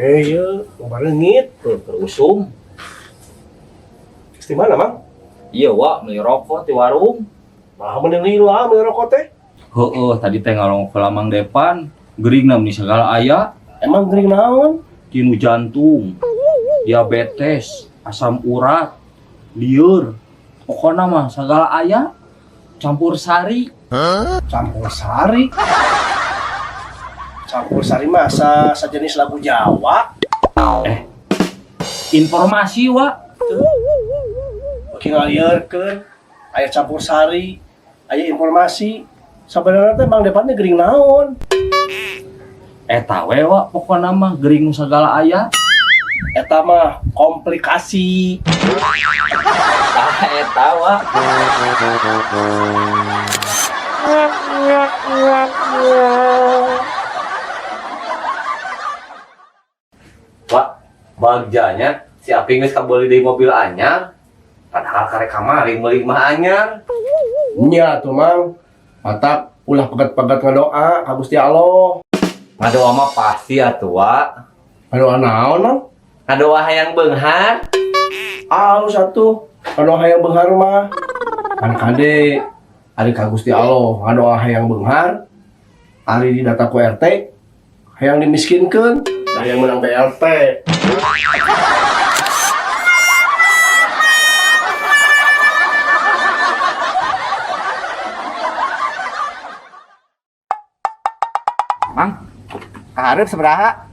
Ieu bareungit. Heuh, usum. Di mana, Mang? Iya, Wak, meuli rokok di warung. Nah, meuni lila meuli rokok teh. Heeh, tadi teh ngalongok ka Mang Depan, geuringna meuni sagala aya. Emang gering naon? Tinu jantung, diabetes, asam urat, liur. Pokokna mah sagala aya campur sari. Campur sari. Campur sari mah sajenis lagu Jawa. Informasi, Wak. Oke ngalieurkeun aya campur sari, aya informasi. Sabenerna teh Mang Depan teh gering naon? Eta we, Wak, pokokna mah gering nu sagala aya. Eta mah komplikasi. Tah eta, Wak. Wak, bagjanya si Aping geus kabeuli deui mobil anyar. Padahal karek kamari meuli mah anyar. Nya tuh Mang, matak ulah pegat-pegat ngadoa ka Gusti Allah. Ngadoa mah pasti atuh, Wak. Ngadoa naon, Mang? Ngadoa hayang beunghar. Alus atuh, ngadoa hayang beunghar mah. Kan kade ari ka Gusti Allah ngadoa hayang beunghar, ari didata ku RT hayang dimiskinkeun, hayang menang BLT. Mang, kahareup sabaraha?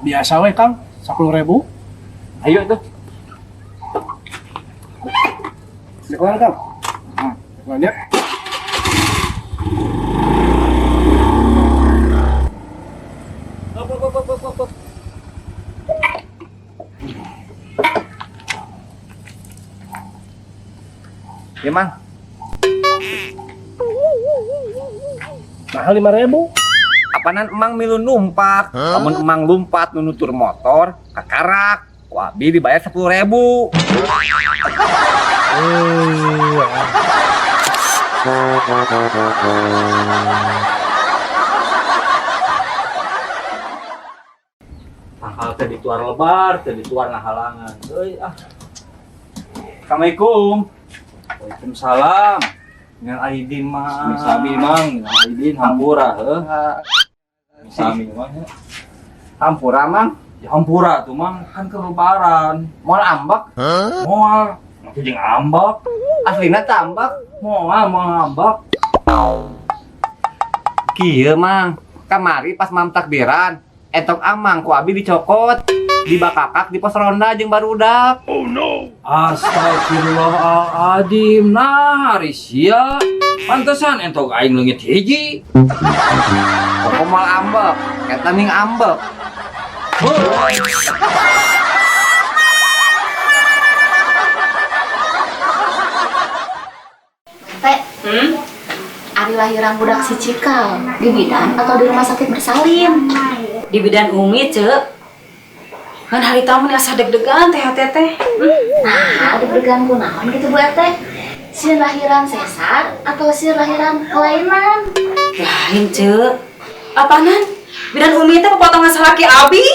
Biasa we Kang, 10.000. Ayo tuh. Keluar Kang. Keluar ya. Hop, hop, hop, hop, hop, hop. Ya, Mang. Mahal 5.000. Apanan emang milu numpak? Lamun emang lumpat nu nutur motor, kakarak. Ku abi dibayar 10.000. Tangkal teh dituar lebar, teh dituar ngahalangan. Euy ah. Assalamualaikum. Waalaikumsalam. Dengan Aidin mah. Sami Mang, minal aidin hampura heuh. Sami Mang. Hampura, Mang. Ya hampura tuh Mang, kan ke lebaran. Moal ambek. Moal, mah jeung ambek. Aslina teh ambek. Moal, moal ambek. Kieu, Mang. Kamari pas mam takbiran, entok amang ku abi dicokot, dibakakak di pos ronda jeung barudak. Astagfirullahaladzim, nah hari sia. Pantesan entok aing leungit hiji. Pokok moal ambek, eta ning ambek. Teh, ari lahiran budak si Cikal di bidan atau di rumah sakit bersalin? Di bidan Umi, Cek. Ngan hari tamu asa deg-degan teh hati teh. Nah, deg-degan kunaon gitu Bu RT? Sieun lahiran sesar atau sieun lahiran kelainan? Lain, Cek. Apanan? Bidan Umi teh pepotongan salaki abi.